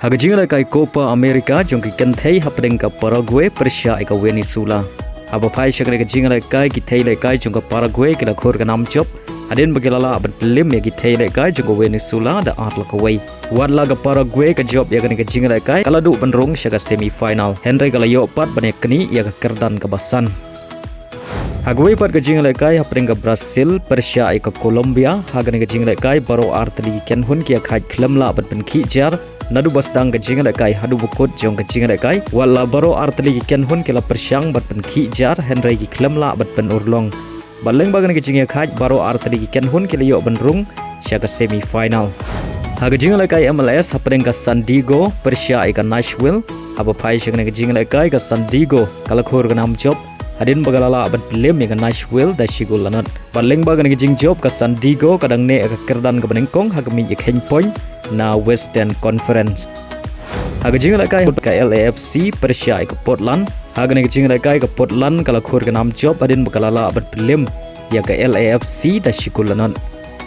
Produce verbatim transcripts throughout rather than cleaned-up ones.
Ha ka jinglehkai Copa America jong ki kynthei hapdeng ka Paraguay pyrshah ïa ka Venezuela. Haba phai sha kane ka jinglehkai, ki thei lehkai jong ka Paraguay ki la khur ka nam jop hadien ba ki la lah ban pynlem ïa ki thei lehkai jong ka Venezuela da ar la kawei. Wat la ka Paraguay ka jop ïa kane ka jinglehkai, ka la duh ban rung sha ka semi final, hynrei ka la ïoh pat ban ïaknieh ïa ka kyrdan kaba san. Ha kawei pat ka jinglehkai hapdeng ka Brazil pyrshah ïa ka Colombia, ha kane ka jinglehkai baroh artylli ki kynhun ki ïakhaid khlem lah ban pynkhih jar naduh ba sdang ka jinglehkai haduh ba kut jong ka jinglehkai. Wat la baroh artylli ki kynhun ki la pyrshang ban pynkhih jar, hynrei ki khlem lah ban pynurlong. Bad lyngba kane ka jingïakhaid, baroh artylli ki kynhun ki la ïoh ban rung sha ka semi final. Ha ka jinglehkai M L S hapdeng ka San Diego pyrshah ïa ka Nashville, haba phai sha kane ka jinglehkai, ka San Diego ka la khur ka nam jop hadien ba ka la lah ban pynlem ïa ka Nashville da shi gol la nod. Bad lyngba kane ka jingjop, ka San Diego ka dang neh ïa ka kyrdan kaba nyngkong ha ka miej ïakheiñ point na Western Conference. Ha ka jinglehkai ka L A F C pyrshah ïa ka Portland, ha kane ka jinglehkai ka Portland ka la khur ka nam jop hadien ba ka la lah ban pynlem ïa ka L A F C da shi gol la nod.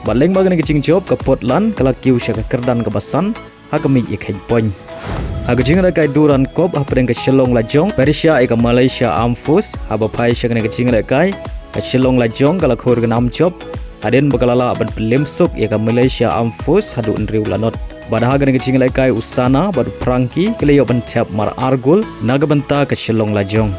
Bad lyngba kane ka jingjop, ka Portland ka la kiew sha ka kyrdan kaba san ha ka miej ïakheiñ point. Ha ka jinglehkai Durand Cup hapdeng ka Shillong Lajong pyrshah ïa ka Malaysia Armed Force, haba phai sha kane ka jinglehkai, ka Shillong Lajong ka la khur ka nam jop hadien ba ka la lah ban pynlem suk ïa ka Malaysia Armed Force haduh hynriew la nod. Bad ha kane ka jinglehkai u Sana bad u Frankie ki la ïoh ban thep mar ar gol na ka bynta ka Shillong Lajong.